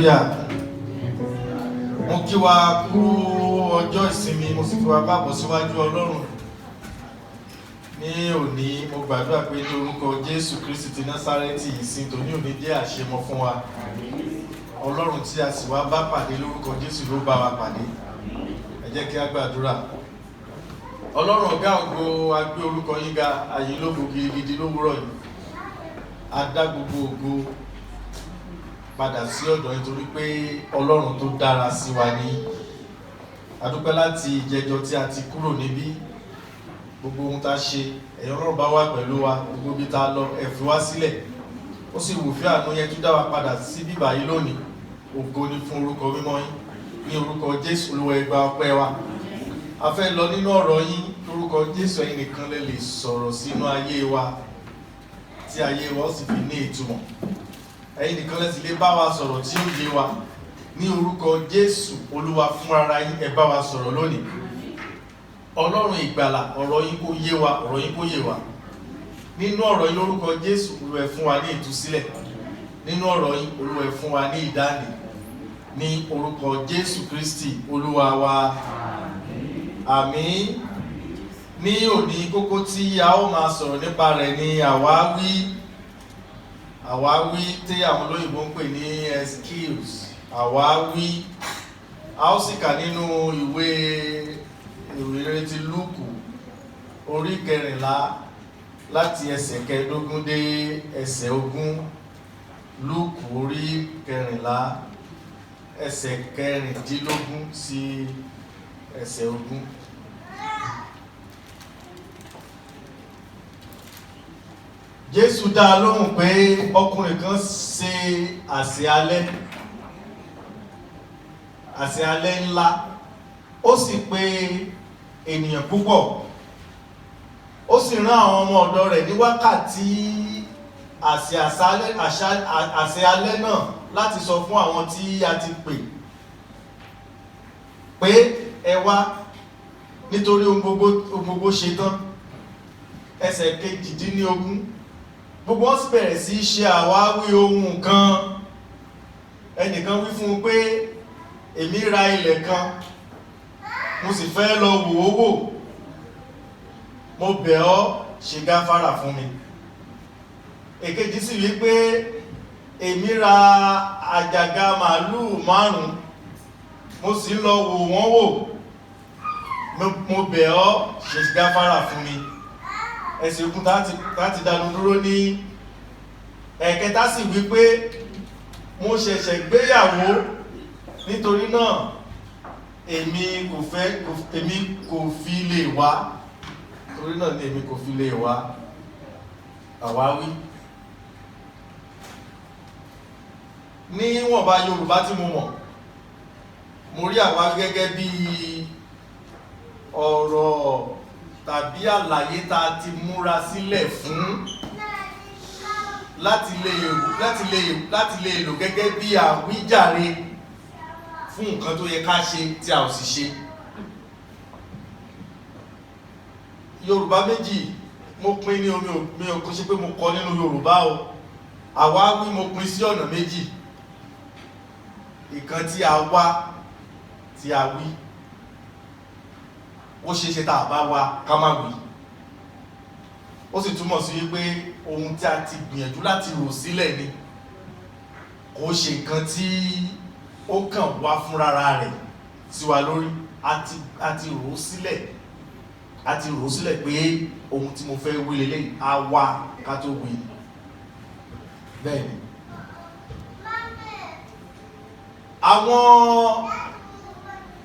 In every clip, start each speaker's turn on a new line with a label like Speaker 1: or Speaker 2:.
Speaker 1: Hallelujah. Mo kí wa kú ọjọ́ ìsinmi, mo sì kí wa káàbọ̀ síwájú Ọlọ́run. Ní òní, mo gbàdúrà pé ní orúkọ Jésù Kristi ti Násárẹ́tì, ìsìn tòní òní jẹ́ àṣemọ fún wa. Ọlọ́run tí a sì wá bá pàdé lórúkọ Jésù ló bá wa pàdé. Ẹ jẹ́ kí a gbàdúrà. Ọlọ́run ọ̀gá ògo, a gbé orúkọ yín ga, àyè lógo gidigidi lówùúrọ̀ yìí. A dá gbogbo ògo padà sí ọ̀dọ̀ nítorí pé Ọlọ́run tó dára sí wa ní. A dúpẹ́ láti ìjẹjọ tí a ti kúrò níbí. Gbogbo ohun tá a ṣe, ẹ̀yin Ọlọ́run bá wà pẹ̀lú wa, gbogbo ibi tá a lọ, ẹ fi wá sílẹ̀. Ó sì wù fí àánú yẹn tún dá wa padà sí bíbá yìí lónìí. Ògo ni fún orúkọ mímọ́ yín. Ní orúkọ Jésù, Olúwa, ẹ gba ọpẹ́ wa. A fẹ́ lọ nínú ọ̀rọ̀ yín lórúkọ Jésù. Ẹ̀yin nìkan lè lè sọ̀rọ̀ sínú ayé wa tí ayé wa ó sì fi ní ìtumọ̀. Ẹ̀yin nìkan lẹ sì lè bá wa sọ̀rọ̀ tí ó yé wa. Ní orúkọ Jésù, Olúwa, fún ara yín, ẹ bá wa sọ̀rọ̀ lónìí. Ọlọ́run ìgbàlà, ọ̀rọ̀ yín kó yé wa, ọ̀rọ̀ yín kó yé wa. Nínú ọ̀rọ̀ yín lórúkọ Jésù, Olúwa, ẹ fún wa ní ìtúsílẹ̀. Nínú ọ̀rọ̀ yín, Olúwa, ẹ fún wa ní ìdáǹdè. Ní orúkọ Jésù Kristi Olúwa wa, àmín. Ní òní, kókó tí a ó máa sọ̀rọ̀ nípa rẹ̀ ni àwáwí. Àwáwí tí àwọn olóyìnbó ń pè ní excuse, àwáwí. A ó sì kà nínú ìwé ìrere ti Lúùkù, orí 14, láti ẹsẹ̀ 15 dé ẹsẹ̀ 20. Lúùkù orí 14, ẹsẹ̀ 16 sí ẹsẹ̀ 20. Jésù dá a lóhùn pé ọkùnrin kan ṣe àsè alẹ́, àsè alẹ́ ńlá, ó sì pe ènìyàn púpọ̀. Ó sì rán àwọn ọmọ ọ̀dọ̀ rẹ̀ ní wákàtí àsè alẹ́ náà láti sọ fún àwọn tí a ti pè pé, "Ẹ wá, nítorí ohun gbogbo ṣe tán." Ẹsẹ̀ 18, gbogbo wọn sì bẹ̀rẹ̀ sí í ṣe àwáwí ohun kan. Ẹnìkan wí fún un pé, "Èmi ra ilẹ̀ kan, mo sì fẹ́ lọ wò ó wò. Mo bẹ̀ ọ́, ṣe gáfárà fún mi." Èkejì sì wí pé, "Èmi ra àjàgà màálùú márùn, mo sì lọ wò wọ́n wò. Mo bẹ̀ ọ́, ṣe gáfárà fún mi." Ẹsẹ̀ 20 láti dánu dúró ní. Ẹ̀kẹta sì wí pé, "Mo ṣẹ̀ṣẹ̀ gbéyàwó, nítorí náà èmi kò fi lè wá. Torí náà ni èmi kò fi lè wá." Àwáwí. Níwọ̀nba Yorùbá tí mo mọ̀, mo rí àwáwí gẹ́gẹ́ bí ọ̀rọ̀ tàbí àlàyé tá a ti múra sílẹ̀ fún láti lè lò gẹ́gẹ́ bí àwíjàre fún nǹkan tó yẹ ká ṣe tí a ò sì ṣe. Yorùbá méjì mo pín ní omi. Mi ò kò ṣe pé mo kọ nínú Yorùbá o. Àwáwí, mo pín sí ọ̀nà méjì: ìkan tí a wá, tí a wí. Ó ṣeé ṣe tá a bá wá ká má wí. Ó sì túmọ̀ sí wípé ohun tí a ti gbìyànjú láti rò sílẹ̀ ni, kò ṣe nǹkan tí ó kàn wá fúnra rẹ̀ sí wa lórí. A ti rò ó sílẹ̀, a ti rò ó sílẹ̀ pé ohun tí mo fẹ́ wí leléyìí. A wá ká tó wí. Bẹ́ẹ̀ ni àwọn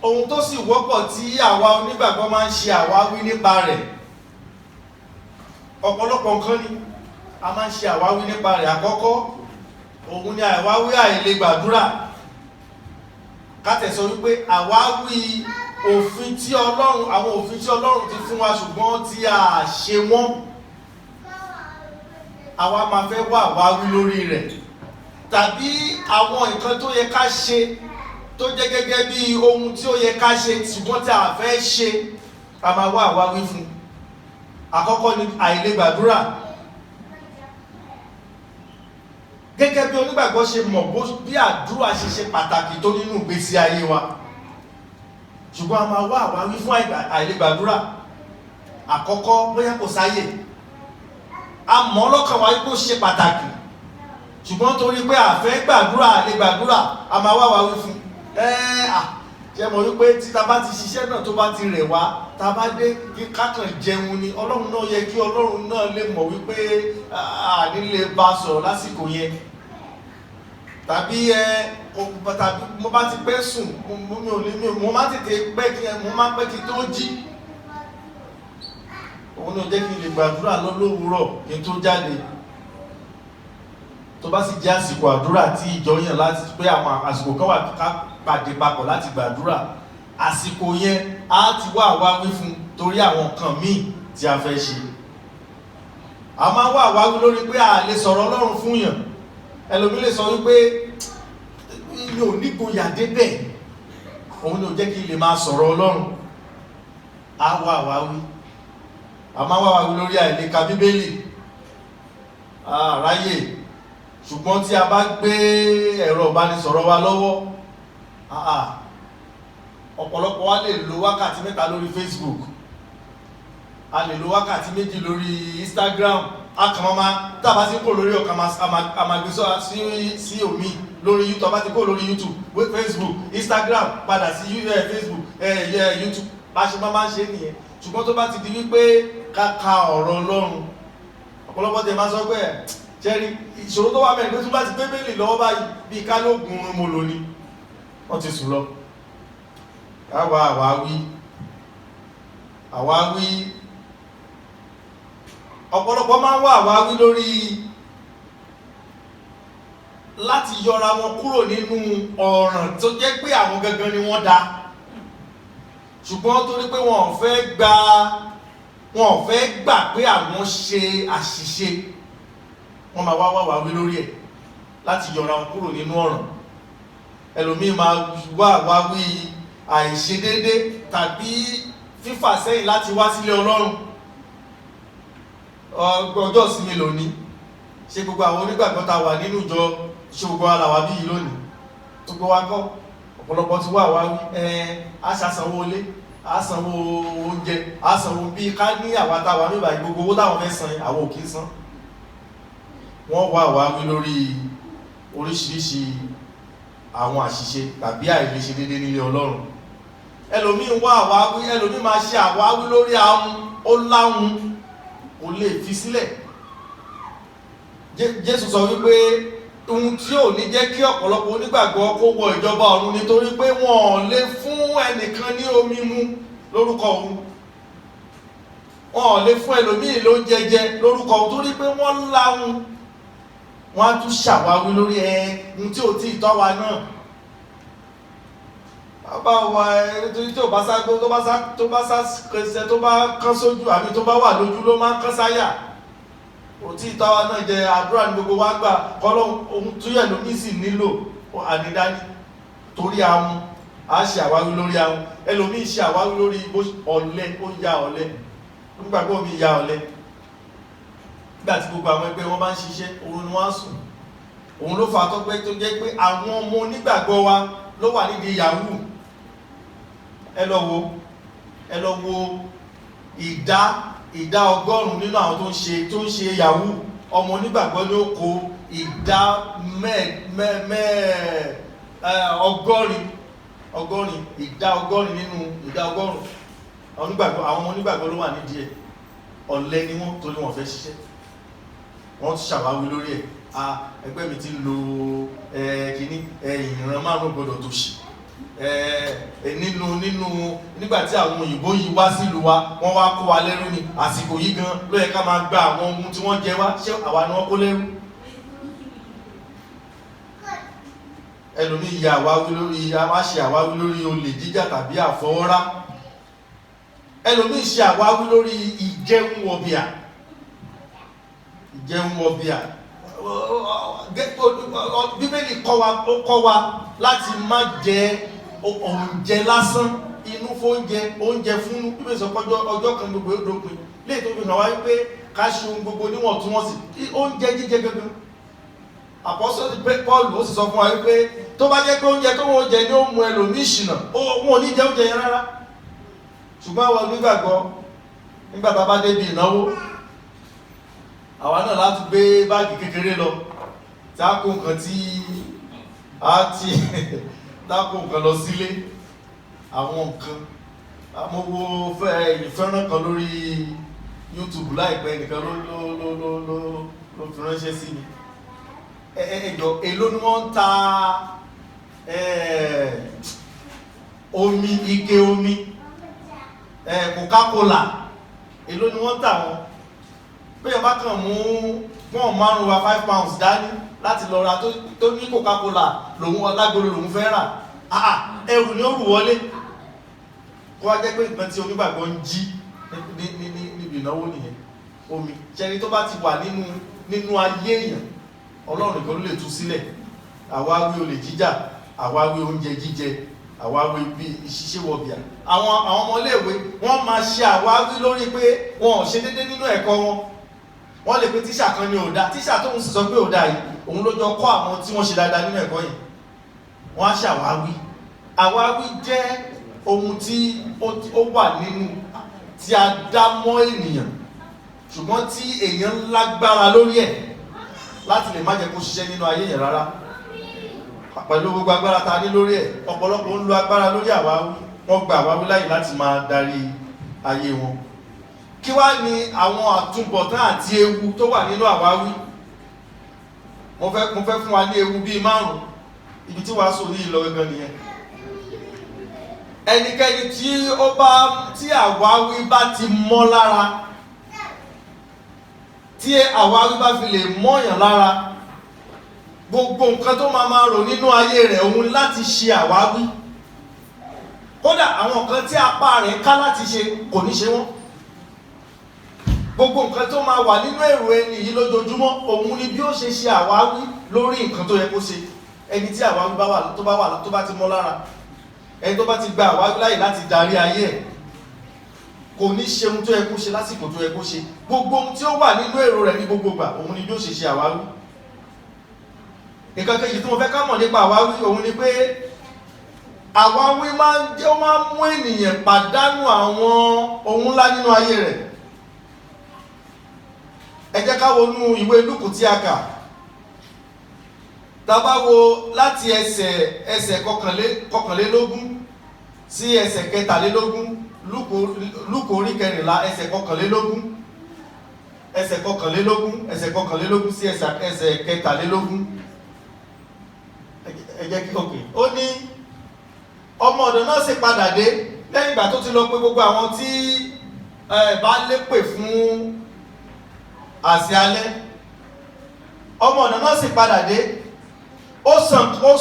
Speaker 1: ohun tó sì wọ́pọ̀ tí àwa onígbàgbọ́ máa ń ṣe àwáwí nípa rẹ̀, ọ̀pọ̀lọpọ̀ nǹkan ni a máa ń ṣe àwáwí nípa rẹ̀. Àkọ́kọ́, òun ni àwáwí àìlè gbàdúrà. Ká tẹ̀ sọ wípé àwáwí òfin tí Ọlọ́run, àwọn òfin tí Ọlọ́run ti fún wa ṣùgbọ́n tí a ṣe wọ́n, àwa máa fẹ́ wá àwáwí lórí rẹ̀. Tàbí àwọn nǹkan tó yẹ ká ṣe, tó jẹ́ gẹ́gẹ́ bí ohun tí ó yẹ ká ṣe ṣùgbọ́n tí a fẹ́ ṣe, a máa wá àwáwí fún. Àkọ́kọ́ ni àìlè gbàdúrà. Gẹ́gẹ́ bí onígbàgbọ́ ṣe mọ̀ bí àdúrà ṣe ṣe pàtàkì tó nínú ìgbésí ayé wa, ṣùgbọ́n a máa wá àwáwí fún àìlègbàdúrà. Àkọ́kọ́, bóyá kò sáyè. A mọ̀ lọ́kàn wa kó ṣe pàtàkì, ṣùgbọ́n torí pé a fẹ́ gbàdúrà, àìlègbàdúrà, a máa wá àwáwí fún. Ṣe mọ̀ wípé tí ta bá ti ṣiṣẹ́ náà, tó bá ti rẹ̀ wá, ta bá dé kí kákan jẹun ni. Ọlọ́run náà yẹ kí Ọlọ́run náà lè mọ̀ wípé a ní lè bá sọ̀rọ̀ lásìkò yẹn. Tàbí tàbí mo bá ti pẹ́ sùn, mo ò ní, mo má tètè pẹ́ kí mo má pẹ́ kí tó jí, òun náà jẹ́ kí n lè gbàdúrà lówùúrọ̀ kí n tó jáde. Tó bá sì jẹ́ àsìkò àdúrà tí ìjọ yàn láti pé àwọn àsìkò kan wà ká pàdé papọ̀ láti gbàdúrà, àsìkò yẹn á ti wá àwáwí fún torí àwọn nǹkan míì tí a fẹ́ ṣe. A máa wá àwáwí lórí pé a lè sọ̀rọ̀ Ọlọ́run fún yàn. Ẹlòmí lè sọ wípé mi ò nígboyà débẹ̀, òun ni ò jẹ́ kí n lè máa sọ̀rọ̀ Ọlọ́run. Á wá àwáwí. A máa wá àwáwí lórí àìlèka Bíbélì, àráyè. Ṣùgbọ́n tí a bá gbé ẹ̀rọ ìbánisọ̀rọ̀ wa lọ́wọ́, ọ̀pọ̀lọpọ̀ wa lè lo wákàtí 3 lórí Facebook, a lè lo wákàtí 2 lórí Instagram. A kàn máa tá a bá ti kó lórí ọ̀kan, a máa gbé sí omi lórí YouTube. A bá ti kó lórí YouTube, Facebook, Instagram, padà sí Facebook, YouTube, bá ṣe máa ń ṣe nìyẹn. Ṣùgbọ́n tó bá ti di wípé ká ka ọ̀rọ̀ Ọlọ́run, ọ̀pọ̀lọpọ̀ tẹ̀ máa sọ pé ṣẹ́rí ìṣòro tó wà mẹ́rin pé tó bá ti gbé bẹ́ẹ̀lì lọ́wọ́ báyìí, bíi ká ló gun mo lò ní, wọ́n ti sùn lọ. Àwa àwáwí àwáwí ọ̀pọ̀lọpọ̀ máa ń wá àwáwí lórí láti yọra wọn kúrò nínú ọ̀ràn tó jẹ́ pé àwọn gangan ni wọ́n dá, ṣùgbọ́n torí pé wọn ò fẹ́ gbà pé àwọn ṣe àṣìṣe, wọ́n máa wá wá wí lórí ẹ̀ láti yọra wọn kúrò nínú ọ̀ràn. Ẹlòmíì máa wá wá wí àìṣedédé tàbí fífà sẹ́yìn láti wá sílé Ọlọ́run. Ọjọ́ ìsinmi lónìí, ṣé gbogbo àwọn onígbàgbọ́ ta wà nínú ìjọ, ṣé gbogbo wa là wà bí yìí lónìí? Gbogbo wa kọ́. Ọ̀pọ̀lọpọ̀ ti wá wá wí á ṣàsanwó ilé, á sanwó oúnjẹ, á sanwó bí ká ní àwa tá wà níbàyí, gbogbo owó táwọn fẹ́ san àwọn ò kí ń san. Wọ́n wá wá wí lórí oríṣiríṣi àwọn àṣìṣe tàbí àìlèṣe déédé nílé Ọlọ́run. Ẹlòmíì wá àwáwí, ẹlòmíì máa ṣe àwáwí lórí ahun, ó láhun kò lè fi sílẹ̀. Jésù sọ wípé ohun tí ò ní jẹ́ kí ọ̀pọ̀lọpọ̀ onígbàgbọ́ kó wọ ìjọba ọ̀run nítorí pé wọ́n ò lè fún ẹnìkan ní omi mu lórúkọ òun, wọ́n ò lè fún ẹlòmíì lóúnjẹ jẹ lórúkọ òun, torí pé wọ́n láhun. Wọ́n á tún ṣàwáwí lórí ohun tí ò tí ì tọ́ wa náà. Bàbá wa nítorí tí ò bá sá tó bá sá tó bá sá kẹsẹ̀ tó bá kán sójú àbí tó bá wà lójú ló máa ń kán sáyà. Ò tí ì tọ́ wa náà jẹ, àdúrà ní gbogbo wa gbà kọ́lọ́ ohun tó yẹ lómi sì nílò ànídání torí ahun. A ṣe àwáwí lórí ahun. Ẹlòmíì ṣe àwáwí lórí ọ̀lẹ, ó ya ọ̀lẹ. Onígbàgbọ́ mi ya ọ̀lẹ. Nígbà tí gbogbo àwọn ẹgbẹ́ wọn bá ń ṣiṣẹ́, òun ni wọ́n á sùn. Òun ló fà á tọ́pẹ́ tó jẹ́ pé àwọn ọmọ onígbàgbọ́ wa ló wà nídìí yahoo. Ẹ lọ wo ìdá 100 nínú àwọn tó ń ṣe yahoo, ọmọ onígbàgbọ́ ni ó kó ìdá 80, ìdá 80 nínú ìdá 100 àwọn ọmọ onígbàgbọ́ ló wà nídìí ẹ̀. Ọ̀lẹ ni wọ́n torí wọ́n fẹ́ ṣiṣẹ́. Wọ́n ti ṣàwáwí lórí ẹ̀. Ẹgbẹ́ mi ti lo kínní ìran 5 gbọdọ̀ tó ṣì nínú nígbà tí àwọn òyìnbó yìí wá sílùú wa, wọ́n wá kó wa lẹ́rú ni. Àsìkò yìí gan ló yẹ ká máa gba àwọn ohun tí wọ́n jẹ wá, ṣé àwa ni wọ́n kó lẹ́rú? Ẹlòmíì ya àwáwí lórí, a máa ṣe àwáwí lórí olè jíjà tàbí àfọwọ́rá. Ẹlòmíì ṣe àwáwí lórí ìjẹun wọ̀bìà. Ìjẹun wọ̀bìà. Bíbélì kọ́ wa láti má jẹ oúnjẹ lásán, inú fóúnjẹ, oúnjẹ fúnú. Bíbélì sọ pé ọjọ́ kan gbogbo ó dópin. Léyìí tó fi hàn wá wípé ká ṣe ohun gbogbo níwọ̀ntúnwọ̀nsì. Oúnjẹ jíjẹ gangan, Àpọ́sítélì Paul ó sì sọ fún wa wípé tó bá jẹ́ pé oúnjẹ tó wọ́n jẹ ni ó mú ẹlòmíì ṣìnà, wọn ò ní jẹ oúnjẹ yẹn rárá. Ṣùgbọ́n àwọn onígbàgbọ́, nígbà tá a bá débi ìnáwó, àwa náà láti gbé báàgì kékeré lọ tí a kó nǹkan tí a ti tá a kó nǹkan lọ sílé. Àwọn nǹkan, mo wo ìfẹ́ràn kan lórí YouTube láìpẹ́, nìkan ló ló ló ló ló ló fi ránṣẹ́ sí mi. Ẹ ẹ jọ, èló ni wọ́n ń ta omi, ike omi Coca-Cola? Èló ni wọ́n ń tà wọ́n? Bẹ́ẹ̀ bá kàn mú pọ́n 5 wa, £5 dání láti lọ ra, tó ní Coca-Cola lòun alágolo lòun fẹ́ rà, ẹrù ni ó rù wọlé. Kó wá jẹ́ pé nǹkan tí onígbàgbọ́ ń jí ní níbi ìnáwó nìyẹn, omi. Ṣẹ́ni tó bá ti wà nínú ayé èèyàn, Ọlọ́run nìkan ló lè tú sílẹ̀. Àwáwí olè jíjà, àwáwí oúnjẹ jíjẹ, àwáwí bí ìṣiṣẹ́ wọ̀bìà. Àwọn ọmọléèwé, wọ́n máa ṣe àwáwí lórí pé wọn ò ṣe déédé nínú ẹ̀kọ́ wọn. Wọ́n lè pe tíṣà kan ní ò dáa. Tíṣà tóun sì sọ pé ò dáa yìí, òun ló jọ kọ́ àwọn tí wọ́n ṣe dáadáa nínú ẹ̀kọ́ yìí. Wọ́n á ṣàwáwí. Àwáwí jẹ́ ohun tí ó wà nínú tí a dá mọ́ ènìyàn, ṣùgbọ́n tí èèyàn lágbára lórí ẹ̀ láti lè má jẹ́ kó ṣiṣẹ́ nínú ayé yẹn rárá. Pẹ̀lú gbogbo agbára ta ní lórí ẹ̀, ọ̀pọ̀lọpọ̀ ń lo agbára lórí àwáwí. Wọ́n gba àwáwí láyè láti máa darí ayé wọn. Kí wá ní àwọn àtúbọ̀tán àti ewu tó wà nínú àwáwí? Mo fẹ́ fún wa ní ewu bíi márùn. Ibi tí wàá sọ ní ìlọ gangan nìyẹn. Ẹnikẹ́ni tí ó bá tí àwáwí bá ti mọ́ lára, tí àwáwí bá fi lè mọ́yàn lára, gbogbo nǹkan tó máa máa rò nínú ayé rẹ̀ òun láti ṣe àwáwí. Kódà àwọn nǹkan tí apá rẹ̀ ká láti ṣe, kò ní ṣe wọ́n. Gbogbo nǹkan tó máa wà nínú èrò ẹni yìí lójoojúmọ́ òun ni bí ó ṣe ṣe àwáwí lórí nǹkan tó yẹ kó ṣe. Ẹni tí àwáwí bá wà tó bá wà tó bá ti mọ́ lára, ẹni tó bá ti gba àwáwí láyè láti darí ayé ẹ̀, kò ní ṣe ohun tó yẹ kó ṣe lásìkò tó yẹ kó ṣe. Gbogbo ohun tí ó wà nínú èrò rẹ̀ ní gbogbo ìgbà òun ni bí ó ṣe ṣe àwáwí. Nǹkan kejì tí mo fẹ́ ká mọ̀ nípa àwáwí òun ni pé àwáwí máa ń jẹ́, ó máa ń mú ènìyàn pàdánù àwọn ohun ńlá nínú ayé rẹ̀. Ẹ jẹ́ ká wọnú ìwé Lúùkù tí a kà. Tá bá wo láti ẹsẹ̀ 21 sí ẹsẹ̀ 23, Lúùkù orí 14, ẹsẹ̀ 21, ẹsẹ̀ 21, ẹsẹ̀ 21 sí ẹsẹ̀ 23. Ẹ jẹ́ kí òkè. Ó ní ọmọ ọ̀dọ̀ náà sì padà dé lẹ́yìn ìgbà tó ti lọ pé gbogbo àwọn tí bá lè pè fún àsè alẹ́. Ọmọ ọ̀dọ̀ náà sì padà dé, ó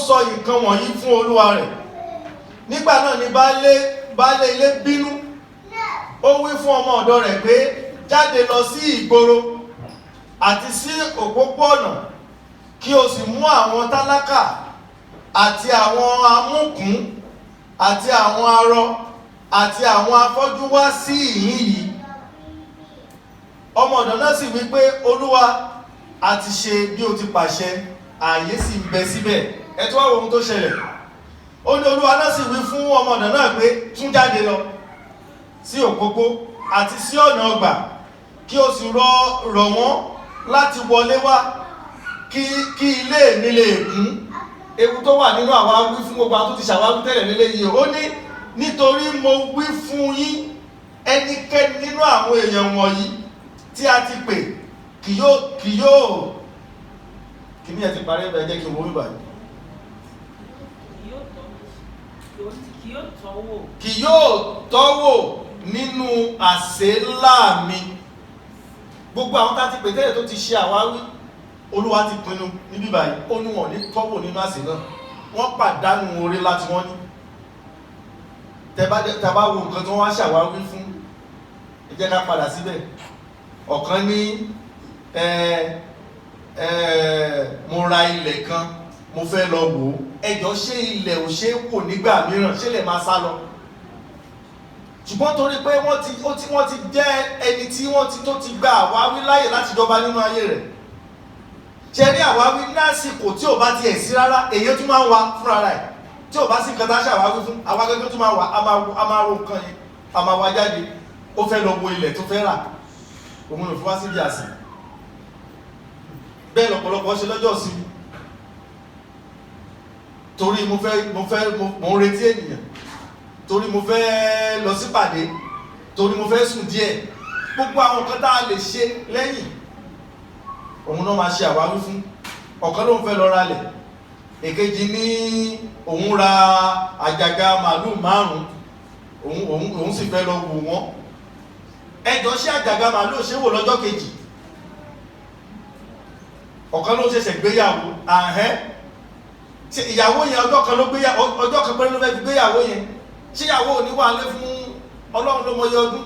Speaker 1: sọ nǹkan wọ̀nyí fún olúwa rẹ̀. Nígbà náà ni baálé ilé bínú, ó wí fún ọmọ ọ̀dọ̀ rẹ̀ pé, jáde lọ sí ìgboro àti sí òpópó-ọ̀nà, kí o sì mú àwọn tálákà àti àwọn amúkùn àti àwọn arọ àti àwọn afọ́jú wá sí ìhín yìí. Ọmọ ọ̀dọ̀ náà sì wí pé, Olúwa, a ti ṣe bí o ti pàṣẹ, ààyè sì ń bẹ síbẹ̀. Ẹ tún wá wo ohun tó ṣẹlẹ̀. Ó ní olúwa náà sì wí fún ọmọ ọ̀dọ̀ náà pé, tún jáde lọ sí òpópó àti sí ọ̀nà ọgbà, kí o sì rọ̀ wọ́n láti wọlé wá, kí ilé mi lè kún. Ewu tó wà nínú àwáwí fún gbogbo àwọn tó ti ṣàwáwí tẹ́lẹ̀ lélẹ́yìí. Ó ní nítorí mo wí fún yín, ẹnikẹ́ni nínú àwọn èèyàn wọ̀nyí tí a ti pè kì yóò kí ní ẹ ti parí ẹ. Jẹ́ kí n wo bíbá yìí.
Speaker 2: Kì yóò tọ́wò.
Speaker 1: Kì yóò tọ́wò nínú àsè ńlá mi. Gbogbo àwọn tá a ti pè tẹ́lẹ̀ tó ti ṣe àwáwí, Olúwa ti pinnu ní bíbá yìí, ó ní wọn ní tọ́wò nínú àsè náà. Wọ́n pàdánù oore láti wọ́n ní. Tẹ́ bá wo nǹkan tí wọ́n wá ṣàwáwí fún, ẹ jẹ́ ká padà síbẹ̀. Ọ̀kan ní ẹ ẹ mo ra ilẹ̀ kan, mo fẹ́ lọ wò ó. Ẹjọ́, ṣé ilẹ̀ ò ṣe é wò nígbà mìíràn? Ṣé lè máa sá lọ? Ṣùgbọ́n torí pé wọ́n ti ó ti wọ́n ti jẹ́ ẹni tí wọ́n ti tó ti gba àwáwí láyè láti jọba nínú ayé rẹ̀. Ṣe rí àwáwí lásìkò tí ò bá tiẹ̀ sí rárá, èyí tún máa ń wa fúnra rẹ̀. Tí ò bá sí nǹkan tá a ṣàwáwí fún, àwa gẹ́gẹ́ tún máa wà, a máa ro nǹkan yẹn, a máa wá jáde. Ó fẹ́ lọ wo ilẹ̀ tó fẹ́ rà, òun ló fi wá síbi àsìn. Bẹ́ẹ̀ lọ́pọ̀lọpọ̀ ṣe lọ́jọ́ ìsinmi. Torí mo fẹ́ mo fẹ́ mo ń retí ènìyàn, torí mo fẹ́ lọ sípàdé, torí mo fẹ́ sùn díẹ̀. Gbogbo àwọn nǹkan tá a lè ṣe lẹ́yìn òun náà máa ṣe àwáwí fún. Ọ̀kan ló ń fẹ́ lọ ralẹ̀, èkejì ní òun ra àjàgà màálù 5, òun sì fẹ́ lọ wò wọ́n. Ẹjọ́ ṣé àjàgà màálù ṣe wò lọ́jọ́ kejì? Ọ̀kan ló ń ṣẹ̀ṣẹ̀ gbéyàwó, àhẹ́ ṣe ìyàwó yẹn ọjọ́ kan ló gbéyàwó, ọjọ́ kan péré ló fẹ́ fi gbéyàwó yẹn. Ṣé ìyàwó ò ní wà lé fún Ọlọ́run ló mọyì ọdún?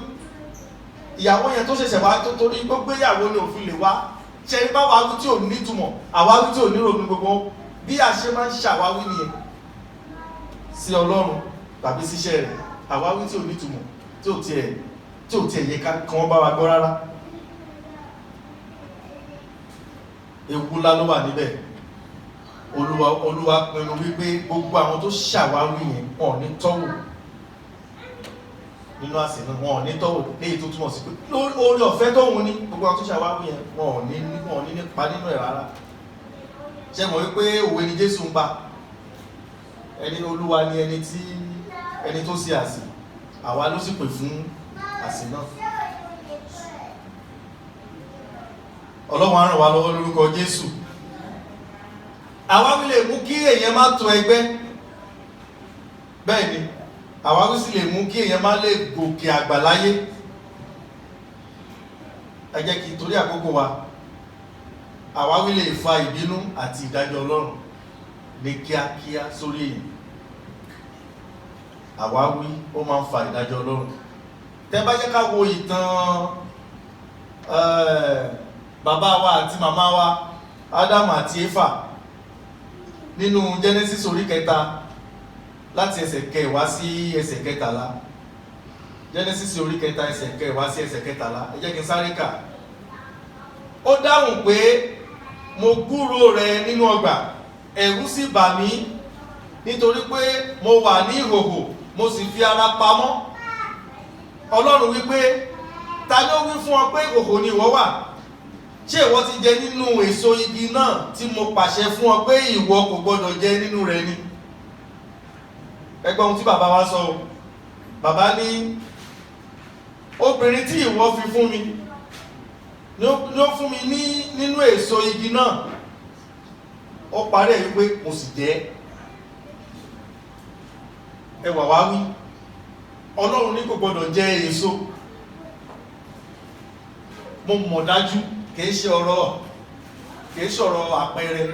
Speaker 1: Ìyàwó yẹn tó ṣẹ̀ṣẹ̀ wá tó torí pé gbéyàwó ni òfin lè wá. Ṣe ní bá wàá wí tí ò nítumọ̀, àwáwí tí ò nírònú, gbogbo bí a ṣe máa ń ṣàwáwí nìyẹn sí Ọlọ́run tàbí síṣẹ́ rẹ̀. Àwáwí tí ò nítumọ̀, tí ò tiẹ̀ yẹ ká kí wọ́n bá wa gbọ́ rárá. Ewu ńlá ló wà níbẹ̀. Olúwa pinnu wípé gbogbo àwọn tó ṣàwáwí yẹn, wọn ò ní tọ́wò nínú àsè náà, wọn ò ní tọ́wò. Léyìí tó túmọ̀ sí pé oore ọ̀fẹ́ tóun ní, gbogbo àwọn tó ṣàwáwí yẹn, wọn ò ní nípa nínú ẹ̀ rárá. Ṣé mọ̀ wípé òwe ni Jésù ń pa? Ẹni Olúwa ni ẹni tó ṣe àsè, àwa ló sì pè fún àsè náà. Ọlọ́run á ràn wá lọ́wọ́ lórúkọ Jésù. Àwáwí lè mú kí èèyàn má tó ẹgbẹ́, bẹ́ẹ̀ ni àwáwí sì lè mú kí èèyàn má lè gòkè àgbà láyé. Ẹ jẹ́ kí torí àkókò wa, àwáwí lè fa ìbínú àti ìdájọ́ Ọlọ́run ní kíákíá sórí èèyàn. Àwáwí ó máa ń fa ìdájọ́ Ọlọ́run. Tẹ́ bá jẹ́ ká wo ìtàn bàbá wa àti màmá wa, Ádámù àti Éfà, nínú Genesis orí 3 láti ẹsẹ̀ 10 sí ẹsẹ̀ 13. Genesis orí 3 ẹsẹ̀ 10 sí ẹsẹ̀ 13. Ẹ jẹ́ kí n sáré kà. Ó dáhùn pé, mo gbúròó rẹ nínú ọgbà, ẹ̀rù sì bà mí, nítorí pé mo wà ní ìhòhò, mo sì fi ara pamọ́. Ọlọ́run wípé, ta ló wí fún ọ pé ìhòhò ni ìwọ wà? Ṣé ìwọ ti jẹ nínú èso igi náà tí mo pàṣẹ fún ọ pé ìwọ kò gbọdọ̀ jẹ nínú rẹ̀ ni? Ẹ gbọ́ ohun tí bàbá wa sọ o. Bàbá ní, obìnrin tí ìwọ fi fún mi ni ó fún mi ní nínú èso igi náà. Ó parí ẹ̀ wípé mo sì jẹ. Ẹ wà wá wí, Ọlọ́run ní kò gbọdọ̀ jẹ èso. Mo mọ̀ dájú, kìí ṣe ọ̀rọ̀ àpẹẹrẹ.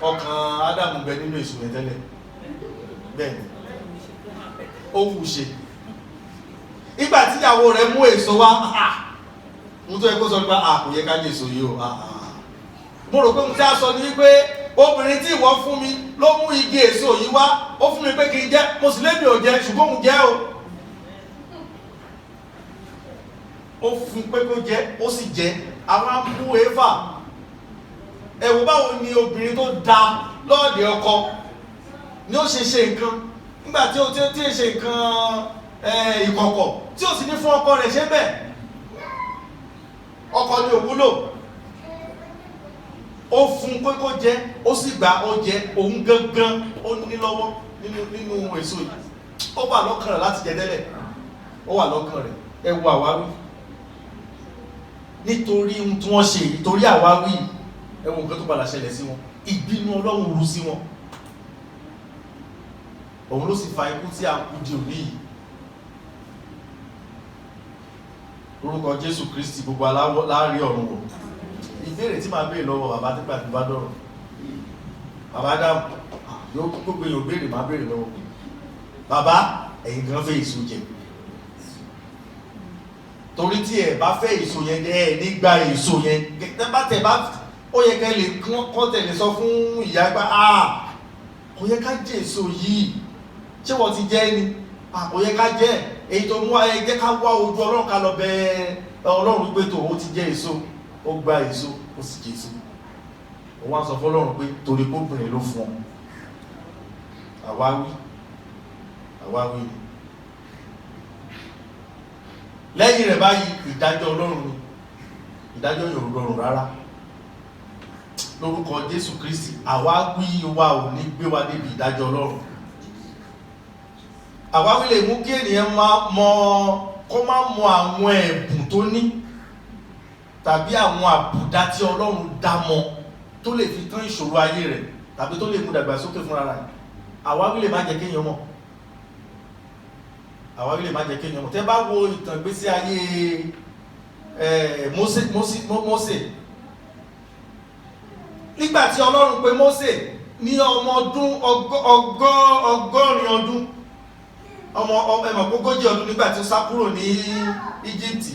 Speaker 1: Ọkàn Ádámù bẹ nínú èso yẹn tẹ́lẹ̀. Bẹ́ẹ̀ ni ó wù ṣe. Ìgbà tí ìyàwó rẹ̀ mú èso wá, mo tó yẹ kó sọ nípa kò yẹ ká jẹ èso yìí o. Mo rò pé mo ti á sọ ní wípé obìnrin tí ìwọ fún mi ló mú igi èso yìí wá, ó fún mi pé kí n jẹ, mo sì lébi ò jẹ, ṣùgbọ́n òun jẹ o. Ó fún pé kó jẹ, ó sì jẹ. Àwọn amú Éfà. Ẹ wò báwo ni obìnrin tó da lọ́ọ̀dẹ̀ ọkọ ni ó ṣe ṣe nǹkan nígbà tí ó ti ṣe nǹkan ìkọ̀kọ̀ tí ó sì ní fún ọkọ rẹ̀ ṣe bẹ́ẹ̀. Ọkọ ni ò wúlò. Ó fún pé kó jẹ, ó sì gbà, ó jẹ. Òun gangan ó ní lọ́wọ́ nínú èso yìí. Ó wà lọ́kàn rẹ̀ láti jẹ tẹ́lẹ̀, ó wà lọ́kàn rẹ̀. Ẹ wo àwáwí. Nítorí ohun tí wọ́n ṣe, nítorí àwáwí, ẹ wo nǹkan tó padà ṣẹlẹ̀ sí wọn. Ìbínú Ọlọ́run rú sí wọn. Òun ló sì fa ikú tí a kú di òní yìí. Lórúkọ Jésù Kristi, gbogbo aláàárí ọ̀run wò. Ìbéèrè tí màá béèrè lọ́wọ́ bàbá nígbà tí bá dọ̀rọ̀. Bàbá dáhùn, yóò gbogbo èèyàn béèrè, màá béèrè lọ́wọ́. Bàbá, ẹ̀yin gan fẹ́ èso jẹ. Torí tí ẹ bá fẹ́ èso yẹn, ẹ ní gba èso yẹn. Tẹ́ bá ó yẹ kẹ́ lè kọ́ tẹ̀lé sọ fún ìyá gbá, kò yẹ ká jẹ èso yìí. Ṣé wọ́n ti jẹ ni? Kò yẹ ká jẹ. Èyí tó mú ẹ jẹ́ ká wá ojú Ọlọ́run ká lọ bẹ Ọlọ́run wípé tó o ti jẹ èso. Ó gba èso, ó sì jẹ èso. Ó wá sọ fọ́lọ́run pé torí kóbìnrin ló fún ọ. Àwáwí, àwáwí ni. Lẹ́yìn rẹ̀ báyìí, ìdájọ́ Ọlọ́run ni. Ìdájọ́ yóò rọrùn rárá. Lórúkọ Jésù Kristi, àwáwí wa ò ní gbé wa débi ìdájọ́ Ọlọ́run. Àwáwí lè mú kí ènìyàn máa mọ kó má mọ àwọn ẹ̀bùn tó ní tàbí àwọn àbùdá tí Ọlọ́run dá mọ́ tó lè fi tán ìṣòro ayé rẹ̀ tàbí tó lè mú dàgbàsókè fúnra rẹ̀. Àwáwí lè má jẹ́ kéèyàn mọ̀. Àwáwí lè má jẹ́ kéèyàn mọ̀. Tẹ́ bá wo ìtàn ìgbésí ayé Mósè, nígbà tí Ọlọ́run pè Mósè ní ọmọ ọdún 80 ọdún, ọmọ ẹmọ ogójì ọdún nígbà tí ó sá kúrò ní Íjíbítì,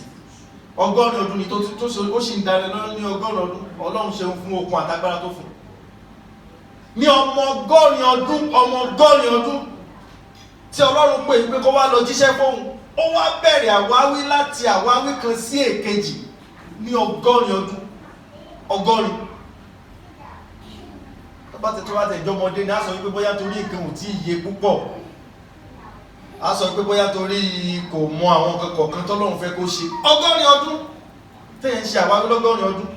Speaker 1: 80 ọdún ni tó ṣe, ó sì ń darí lọ ní 100 ọdún. Ọlọ́run ṣeun fún okun àtagbára tó fún ní ọmọ 80 ọdún, ọmọ 80 ọdún tí Ọlọ́run pè pé kó wá lọ jíṣẹ́ fóun, ó wá bẹ̀rẹ̀ àwáwí láti àwáwí kan sí èkejì ní 80 ọdún, 80. Tó bá ti tó bá tẹ̀ jọmọdé ní a sọ wípé bóyá torí nǹkan ò tí ì yé púpọ̀, a sọ pé bóyá torí kò mọ àwọn nǹkan kọ̀ọ̀kan tọ́lọ́run fẹ́ kó ṣe. 80 ọdún tẹ́yẹ̀ ń ṣe àwáwí lọ́gọ́rin ọdún.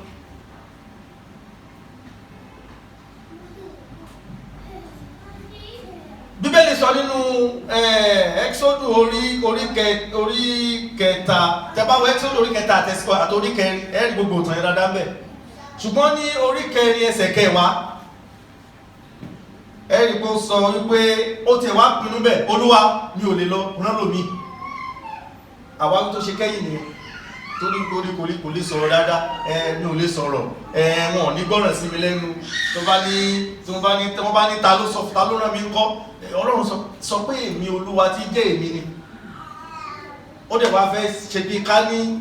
Speaker 1: Bíbélì sọ nínú Ẹ́xódù orí kẹta, tẹ́ bá wo Ẹ́xódù orí kẹta àti orí kẹrin, ẹ rí gbogbo ìtàn yẹn dáadáa ńbẹ̀. Ṣùgbọ́n ní orí kẹrin ẹsẹ̀ kẹwàá, ẹ rí pé ó sọ wípé ó tiẹ̀ wá pinnu bẹ́ẹ̀, Olúwa mi ò lè lọ, rán lòmíì. Àwáwí tó ṣe kẹ́yìn nìyẹn, torí torí kò lè sọ̀rọ̀ dáadáa. Mi ò lè sọ̀rọ̀, wọn ò ní gbọ́ràn sí mi lẹ́nu. Tó bá ní tí wọ́n bá ní tí wọ́n bá ní ta ló sọ, ta ló rán mi ńkọ́? Ọlọ́run sọ pé èmi Olúwa tí jẹ́ èmi ni. Ó dẹ̀ wá fẹ́ ṣe bí ká ní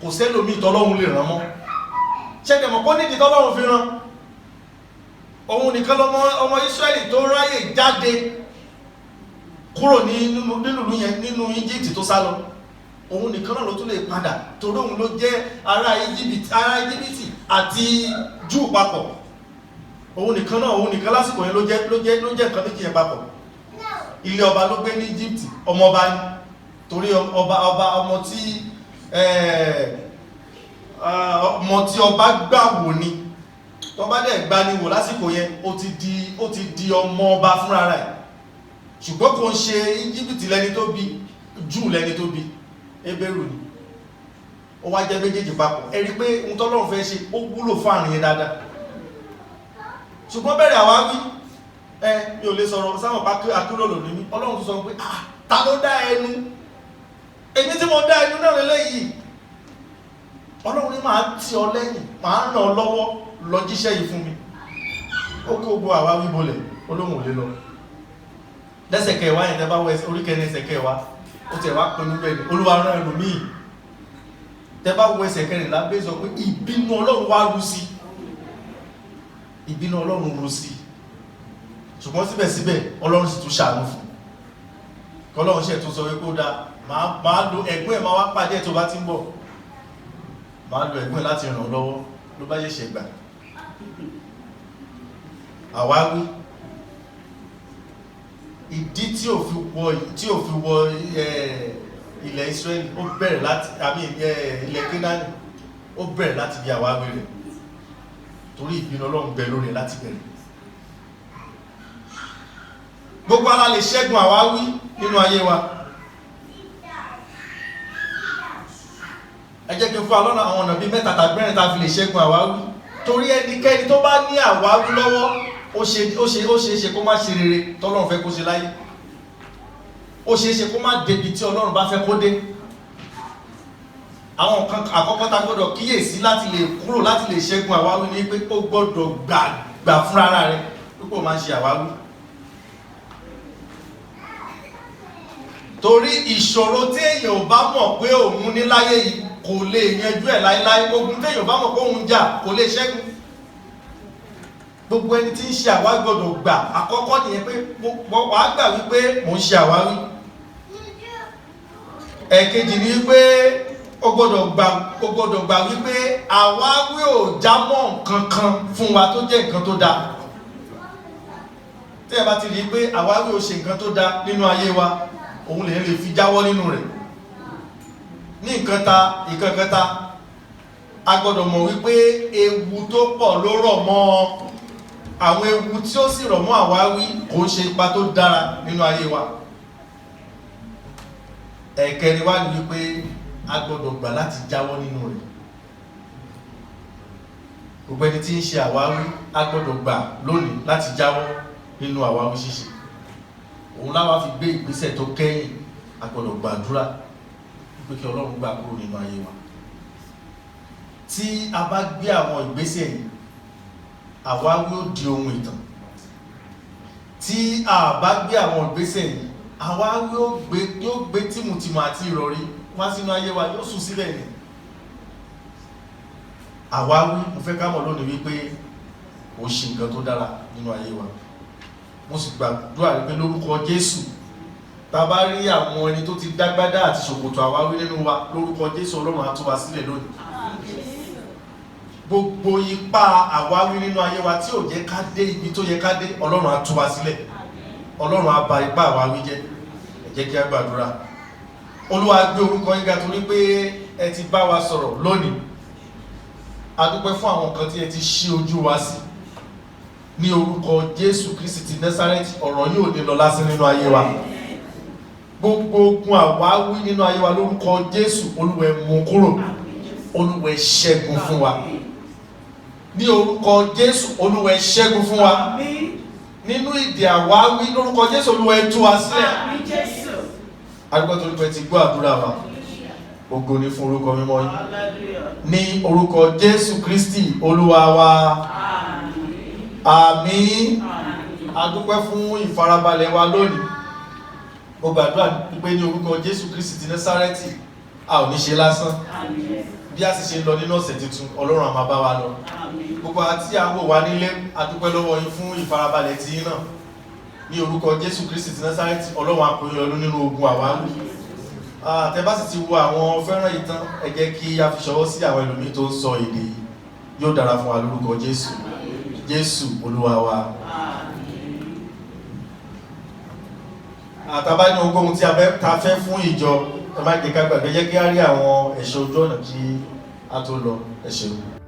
Speaker 1: kò sẹ́lòmíì tọ́lọ́run lè rán mọ́. Ṣẹ́dẹ̀ mọ̀ kó nídìí tọ́lọ́run fi rán òun nìkan lọmọ ọmọ Ísírẹ́lì tó ráyè jáde kúrò nínú ìlú yẹn, nínú Íjíbítì tó sá lọ. Òun nìkan náà ló tún lè padà, torí òun ló jẹ́ ará Íjíbítì àti Júù papọ̀. Òun nìkan náà, òun nìkan lásìkò yẹn ló jẹ́ nǹkan méjì yẹn papọ̀. Ilé ọba ló gbé ní Íjíbítì, ọmọ ọba ni, torí ọba ọmọ tí ọba gbà wò ni. Tó bá dẹ̀ gba ni wò lásìkò yẹn, ó ti di ọmọ ọba fúnra rẹ̀. Ṣùgbọ́n kò ń ṣe Íjíbítì lẹni tó bí, Júù lẹni tó bí, Hébérù ni. Ó wá jẹ́ méjèèjì papọ̀. Ẹ rí pé ohun tọ́lọ́run fẹ́ ṣe ó wúlò fún àrùn yẹn dáadáa. Ṣùgbọ́n bẹ̀rẹ̀ àwáwí, mi ò lè sọ̀rọ̀ sáwọn akúrò lòdì mi. Ọlọ́run tó sọ pé ta ló dá ẹnu? Èmi tí mo dá ẹnu náà lélẹ́yìí. Ọlọ́run ní máa tì ọ lẹ́yìn, máa ràn ọ́ lọ́wọ́ lọ jíṣẹ́ yìí fún mi. Ó kó gbogbo àwáwí bolẹ̀, Olóhùn ò lè lọ. Lẹ́sẹ̀ kẹwàá yẹn, tẹ́ bá wọ orí kẹrin ẹsẹ̀ kẹwàá, ó tiẹ̀ wá pinnu bẹ́ẹ̀ ni Olúwa rán ẹlòmíì. Tẹ́ bá wọ ẹsẹ̀ kẹrìnlá, bẹ́ẹ̀ sọ pé ìbínú Ọlọ́run wá rú sí, ìbínú Ọlọ́run rú sí. Ṣùgbọ́n síbẹ̀síbẹ̀ Ọlọ́run sì tún ṣàánú fún un. Kọlọ́run ṣe tún sọ wípé ó dáa, máa lo ẹ̀gbọ́n ẹ̀, máa wá pàdé ẹ̀ tó bá ti ń bọ̀, máa lo ẹ̀gbọ́n ẹ̀ láti ràn án lọ́wọ́. Ló bá ṣẹ̀ṣẹ̀ gbà. Àwáwí ìdí tí ò fi wọ ilẹ̀ Ísírẹ́lì, ó bẹ̀rẹ̀ láti àmì ilẹ̀ Kénáánì, ó bẹ̀rẹ̀ láti bí àwáwí rẹ̀, torí ìbínú Ọlọ́run bẹ lórí ẹ̀ láti bẹ̀rẹ̀. Gbogbo ara lè ṣẹ́gun àwáwí nínú ayé wa. Ẹ jẹ́ kí n fún wa lọ́nà àwọn ọ̀nà bíi mẹ́ta tàbí mẹ́rin tá a fi lè ṣẹ́gun àwáwí. Torí ẹnikẹ́ni tó bá ní àwáwí lọ́wọ́, ó ṣe é ṣe kó má ṣe rere tọ́lọ́run fẹ́ kó ṣe láyé. Ó ṣe é ṣe kó má débi tí Ọlọ́run bá fẹ́ kó dé. Àwọn nǹkan àkọ́kọ́ tá a gbọ́dọ̀ kíyèsí láti lè kúrò, láti lè ṣẹ́gun àwáwí ni pé ó gbọ́dọ̀ gbà fúnra rẹ̀ pípò máa ń ṣe àwáwí. Torí ìṣòro tí èèyàn ò bá mọ̀ pé òun ní láyé yìí kò lè yanjú ẹ̀ láéláé. Ogun tí èèyàn ò bá mọ̀ pé òun jà kò lè ṣẹ́gun. Gbogbo ẹni tí ń ṣe àwáwí gbọ́dọ̀ gbà. Àkọ́kọ́ nìyẹn pé wàá gbà wípé mò ń ṣe àwáwí. Ẹ̀kejì ni wípé O gbọ́dọ̀ gbà wípé àwáwí ò jámọ́ nǹkan kan fún wa tó jẹ́ nǹkan tó dáa. Tí ẹ bá ti rí i pé àwáwí ò ṣe nǹkan tó dáa nínú ayé wa, òun lè fi jáwọ́ nínú rẹ̀. Ní nǹkan ta nǹkan kẹta, a gbọ́dọ̀ mọ̀ wípé ewu tó pọ̀ ló rọ̀ mọ́. Àwọn ewu tí ó sì rọ̀ mọ́ àwáwí kò ń ṣe ipa tó dára nínú ayé wa. Ẹ̀kẹrin wá ní wípé a gbọ́dọ̀ gbà láti jáwọ́ nínú rẹ̀. Gbogbo ẹni tí ń ṣe àwáwí, a gbọ́dọ̀ gbà lónìí láti jáwọ́ nínú àwáwí ṣíṣe. Òun láwa fi gbé ìgbésẹ̀ tó kẹ́yìn. A gbọ́dọ̀ gbàdúrà wípé kí Ọlọ́run gbà kúrò nínú ayé wa. Tí a bá gbé àwọn ìgbésẹ̀ yìí, àwáwí ó di ohun ìtàn. Tí a bá gbé àwọn ìgbésẹ̀ yìí, àwáwí yóò gbé tìmùtìmù àti ìrọ̀rí wá sínú ayé wa, yóò sùn sílẹ̀ ni. Àwáwí, mo fẹ́ ká mọ̀ lónìí wípé ó ṣe nǹkan tó dára nínú ayé wa. Mo sì gbàdúrà wípé lórúkọ Jésù, tá a bá rí àwọn ẹni tó ti dágbádá àti ṣòkòtò àwáwí nínú wa, lórúkọ Jésù, Ọlọ́run á tú wa sílẹ̀ lónìí. Gbogbo ipá àwáwí nínú ayé wa tí ò jẹ́ ká dé ibi tó yẹ ká dé, Ọlọ́run á tú wa sílẹ̀. Ọlọ́run á ba ipá àwáwí jẹ́. Ẹ jẹ́ kí á gbàdúrà. Olúwa, gbé orúkọ yín ga torí pé ẹ ti bá wa sọ̀rọ̀ lónìí. A dúpẹ́ fún àwọn nǹkan tí ẹ ti ṣí ojú wa sí. Ní orúkọ Jésù Kristi ti Násárẹ́tì, ọ̀rọ̀ yìí ò ní lọ lásán nínú ayé wa. Gbogbo ogun àwáwí nínú ayé wa, lórúkọ Jésù, Olúwa, ẹ mú kúrò. Olúwa, ẹ ṣẹ́gun fún wa. Ní orúkọ Jésù, Olúwa, ẹ ṣẹ́gun fún wa.
Speaker 2: Àmín.
Speaker 1: Nínú ìdè àwáwí, lórúkọ Jésù, Olúwa, ẹ tú wa sílẹ̀.
Speaker 2: Àmín, Jésù.
Speaker 1: A dúpẹ́ torí pé ẹ ti gbọ́ àdúrà wa. Ògo ni fún orúkọ mímọ́ yín.
Speaker 2: Hallelujah.
Speaker 1: Ní orúkọ Jésù Kristi Olúwa wa.
Speaker 2: Àmín.
Speaker 1: Àmín.
Speaker 2: Àmín.
Speaker 1: A dúpẹ́ fún ìfarabalẹ̀ wa lónìí. Mo gbàdúrà pé ní orúkọ Jésù Kristi ti Násárẹ́tì, a ò ní ṣe lásán.
Speaker 2: Àmín.
Speaker 1: Bí a sì ṣe ń lọ nínú ọ̀sẹ̀ tuntun, Ọlọ́run á máa bá wa lọ.
Speaker 2: Àmín.
Speaker 1: Gbogbo àti àwọn wà nílé, a dúpẹ́ lọ́wọ́ yín fún ìfarabalẹ̀ tí yín náà. Ní orúkọ Jésù Kristi ti Násárẹ́tì, Ọlọ́run á kó yín yọ nínú ogun àwáwí. Tẹ́ bá sì ti wo àwọn fẹ́ràn yìí tán, ẹ jẹ́ kí a fi ṣọwọ́ sí àwọn ẹlòmíín tó ń sọ èdè yìí. Yóò dára fún wa lórúkọ Jésù. Jésù Olúwa wa.
Speaker 2: Àmín.
Speaker 1: Àtàbá ní ohunkóhun tí a fẹ́ fún ìjọ, ẹ má jẹ́ ká gbàgbé. Jẹ́ kí á rí àwọn ẹ̀ṣọ́ ojú ọ̀nà kí a tó lọ. Ẹ ṣeun.